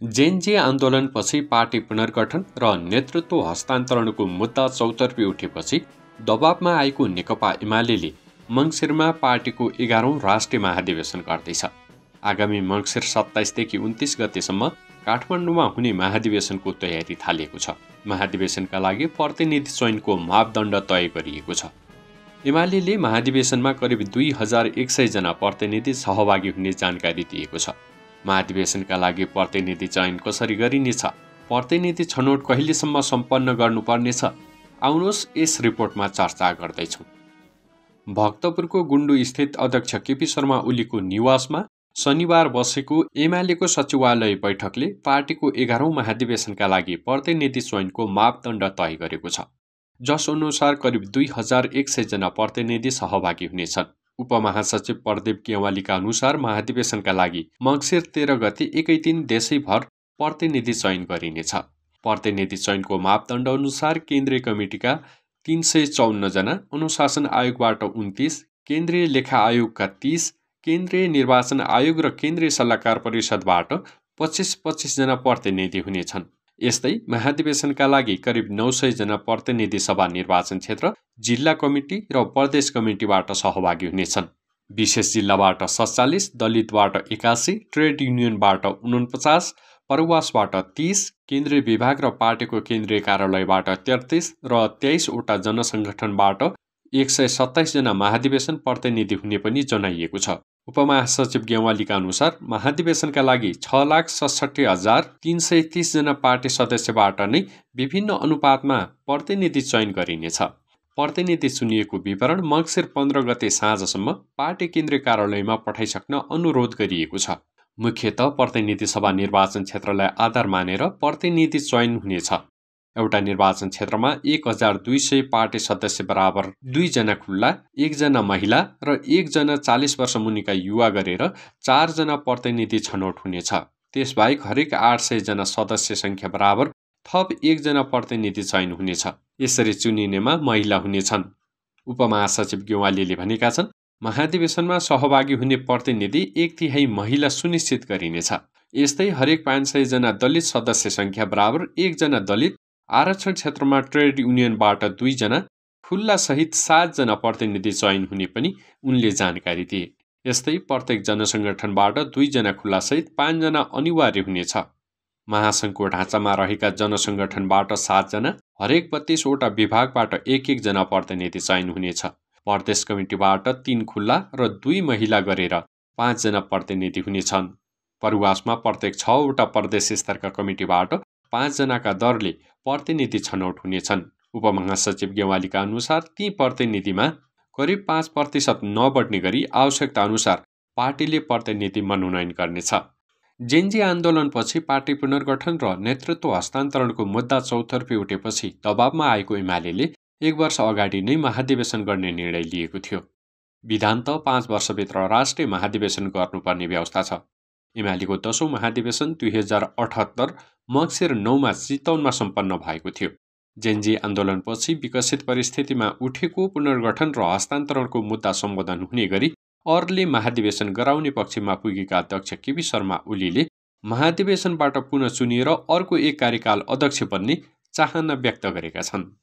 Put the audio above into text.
JNG आन्दोलनपछि party पुनर्गठन र नेतृत्व हस्तान्तरणको मुद्दा चौतर्फी उठेपछि दबावमा आएको नेकपा एमाले मङ्सिरमा पार्टीको 11औं राष्ट्रिय महाधिवेशन गर्दैछ। आगामी मङ्सिर 27 देखि 29 गतेसम्म काठमाडौँमा हुने महाधिवेशनको तयारी थालिएको छ। महाधिवेशनका लागि प्रतिनिधि चयनको मापदण्ड तय गरिएको छ। एमाले महाधिवेशनमा करिब 2100 जना प्रतिनिधि सहभागी हुने जानकारी दिएको छ। महाधिवेशनका लागि प्रतिनिधि चयन कसरी गरिनेछ, प्रतिनिधि छनौट कहिलेसम्म सम्पन्न गर्नुपर्नेछ, आउनुहोस् यस रिपोर्टमा चर्चा गर्दैछौँ। भक्तपुरको गुन्डु स्थित अध्यक्ष केपी शर्मा ओलीको निवासमा शनिबार बसेको एमालेको सचिवालय बैठकले पार्टीको 11औं महाधिवेशनका लागि प्रतिनिधि चयनको मापदण्ड तय गरेको छ, जस अनुसार करिब 2100 जना प्रतिनिधि सहभागी हुनेछन्। उपमहासचिव प्रदीप गेवालीका अनुसार महाधिवेशनका लागि मङ्सिर 13 गते एकै दिन देशैभर प्रतिनिधि चयन गरिनेछ। प्रतिनिधि चयनको मापदण्ड अनुसार केन्द्रीय कमिटिका 354 जना, अनुशासन आयोगबाट 29, केन्द्रीय लेखा आयोगका 30, केन्द्रीय निर्वाचन आयोग र केन्द्रीय सल्लाहकार परिषदबाट 25-25 जना प्रतिनिधि हुनेछन्। यस्तै महाधिवेशनका लागि करिब 900 जना प्रतिनिधि सभा निर्वाचन क्षेत्र, जिल्ला कमिटी र प्रदेश कमिटीबाट सहभागी हुनेछन्। विशेष जिल्लाबाट 47, दलितबाट 81, ट्रेड युनियनबाट 49, प्रवासबाट 30, केन्द्रीय विभाग र पार्टीको केन्द्रीय कार्यालयबाट 33 र 23 वटा जनसङ्गठनबाट 127 जना महाधिवेशन प्रतिनिधि हुने पनि जनाइएको छ। उपमहासचिव गेवालीका अनुसार महाधिवेशनका लागि 6,66,330 जना पार्टी सदस्यबाट नै विभिन्न अनुपातमा प्रतिनिधि चयन गरिनेछ। प्रतिनिधि चुनिएको विवरण मङ्सिर 15 गते साँझसम्म पार्टी केन्द्रीय कार्यालयमा पठाइसक्न अनुरोध गरिएको छ। मुख्यतः प्रतिनिधि सभा निर्वाचन क्षेत्रलाई आधार मानेर प्रतिनिधि चयन हुनेछ। एउटा निर्वाचन क्षेत्रमा 1200 पार्टी सदस्य बराबर 2 जना खुल्ला, 1 जना महिला र 1 जना 40 वर्ष मुनिका युवा गरेर 4 जना प्रतिनिधि छनौट हुनेछ। त्यसबाहेक हरेक 800 जना सदस्य संख्या बराबर थप 1 जना प्रतिनिधि चयन हुनेछ। यसरी चुनिनेमा महिला हुनेछन्। उपमहासचिव गेवालीले भनेका छन्, महाधिवेशनमा सहभागी हुने प्रतिनिधि 1/3 महिला सुनिश्चित गरिनेछ। यस्तै हरेक 500 जना दलित सदस्य संख्या बराबर 1 जना दलित, आरक्षण क्षेत्रमा ट्रेड युनियनबाट 2 जना, खुल्ला सहित 7 जना प्रतिनिधि चयन हुने पनि उनले जानकारी दिए। यस्तै प्रत्येक जनसङ्गठनबाट 2 जना खुल्ला सहित 5 जना अनिवार्य हुनेछ। महासङ्घको ढाँचामा रहेका जनसङ्गठनबाट 7 जना, हरेक 32 वटा विभागबाट 1-1 जना प्रतिनिधि चयन हुनेछ। प्रदेश कमिटीबाट 3 खुल्ला र 2 महिला गरेर 5 जना प्रतिनिधि हुनेछन्। प्रवासमा प्रत्येक 6 वटा प्रदेश स्तरका कमिटीबाट 5 जनाका दरले प्रतिनिधि छनौट हुनेछन्। उपमहासचिव गेवालीका अनुसार ती प्रतिनिधिमा करिब 5% नबढ्ने गरी आवश्यकता अनुसार पार्टीले प्रतिनिधि मनोनयन गर्नेछ। जेएनजी आन्दोलनपछि पार्टी पुनर्गठन र नेतृत्व हस्तान्तरणको मुद्दा चौतर्फी उठेपछि दबावमा आएको एमाले 1 वर्ष अगाडि नै महाधिवेशन गर्ने निर्णय लिएको थियो। विधान त 5 वर्षभित्र राष्ट्रिय महाधिवेशन गर्नुपर्ने व्यवस्था छ। एमालेको 10औं महाधिवेशन 2078 मङ्सिर 9 मा चितवनमा सम्पन्न भएको थियो। जेएनजी आन्दोलनपछि विकसित परिस्थितिमा उठेको पुनर्गठन र हस्तान्तरणको मुद्दा सम्बोधन हुने गरी अर्ले महाधिवेशन गराउने पक्षमा पुगेका अध्यक्ष केपी शर्मा ओलीले महाधिवेशनबाट पुनः चुनिएर अर्को 1 कार्यकाल अध्यक्ष बन्ने चाहना व्यक्त गरेका छन्।